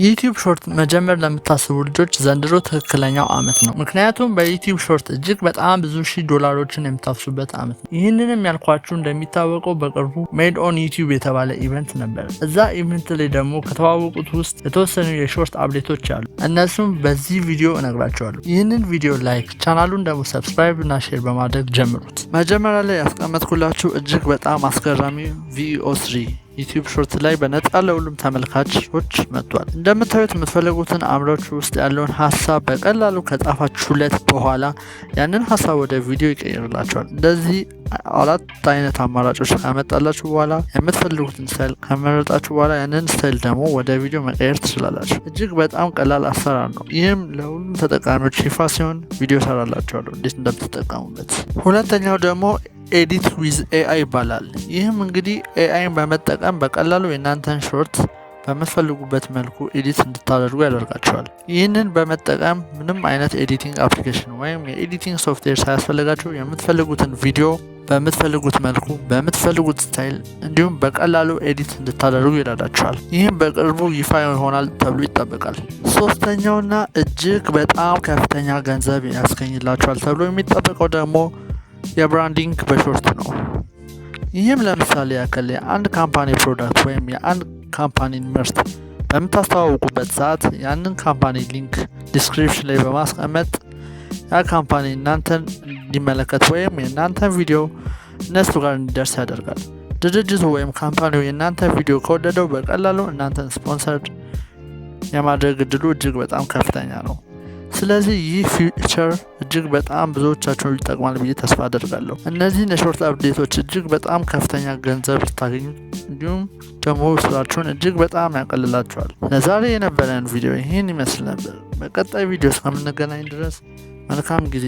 YouTube Short መጀመር ለምታስቡ ልጆች ዘንድሮ ትክክለኛው አመት ነው። ምክንያቱም በ YouTube Short እጅግ በጣም ብዙ ሺህ ዶላሮችን የምታፍሱበት አመት ነው። ይህንንም ያልኳችሁ እንደሚታወቀው በቅርቡ Made on YouTube የተባለ event ነበር። እዛ event ላይ ደግሞ ከተዋወቁት ውስጥ የተወሰኑ የ short update ኦች አሉ። እነሱም በዚህ ቪዲዮ እነግራችኋለሁ። ይህንን ቪዲዮ like፣ ቻናሉን ደግሞ subscribe እና share በማድረግ ጀምሩት። መጀመሪያ ላይ ያስቀመጥኩላችሁ እጅግ በጣም አስገራሚ Veo 3 YouTube Short ላይ በነፃ ለሁሉም ተመልካቾች መጥቷል። እንደምታዩት የምትፈልጉትን አእምሯችሁ ውስጥ ያለውን ሀሳብ በቀላሉ ከጻፋችሁለት በኋላ ያንን ሀሳብ ወደ ቪዲዮ ይቀይርላችኋል። እንደዚህ አራት አይነት አማራጮች ካመጣላችሁ በኋላ የምትፈልጉትን style ከመረጣችሁ በኋላ ያንን style ደግሞ ወደ ቪዲዮ መቀየር ትችላላችሁ። እጅግ በጣም ቀላል አሰራር ነው። ይህም ለሁሉም ተጠቃሚዎች ይፋ ሲሆን ቪዲዮ ሰራላችኋለሁ እንዴት እንደምትጠቀሙበት። ሁለተኛው ደግሞ Edit with AI ይባላል። ይህም እንግዲህ AI ን በመጠቀም በቀላሉ የእናንተን short በምትፈልጉበት መልኩ edit እንድታደርጉ ያደርጋችኋል። ይህንን በመጠቀም ምንም አይነት editing application ወይም የ editing software ሳያስፈልጋችሁ የምትፈልጉትን ቪዲዮ በምትፈልጉት መልኩ፣ በምትፈልጉት style እንዲሁም በቀላሉ edit እንድታደርጉ ይረዳችኋል። ይህም በቅርቡ ይፋ ይሆናል ተብሎ ይጠበቃል። ሶስተኛውና እጅግ በጣም ከፍተኛ ገንዘብ ያስገኝላችኋል ተብሎ የሚጠበቀው ደግሞ የ branding በ short ነው። ይህም ለምሳሌ ያክል የአንድ company product ወይም የአንድ company ን ምርት በምታስተዋውቁበት ሰዓት ያንን company link description ላይ በማስቀመጥ ያ company እናንተን እንዲመለከት ወይም የእናንተን ቪዲዮ እነሱ ጋር እንዲደርስ ያደርጋል። ድርጅቱ ወይም company ው የእናንተን ቪዲዮ ከወደደው በቀላሉ እናንተን ስፖንሰር የማድረግ እድሉ እጅግ በጣም ከፍተኛ ነው። ስለዚህ ይህ feature እጅግ በጣም ብዙዎቻችሁን ይጠቅማል ብዬ ተስፋ አደርጋለሁ። እነዚህን የ short update ኦች እጅግ በጣም ከፍተኛ ገንዘብ ልታገኙ እንዲሁም ደግሞ ስራችሁን እጅግ በጣም ያቀልላችኋል። ለዛሬ የነበረን ቪዲዮ ይህን ይመስል ነበር። በቀጣይ ቪዲዮ እስከምንገናኝ ድረስ መልካም ጊዜ።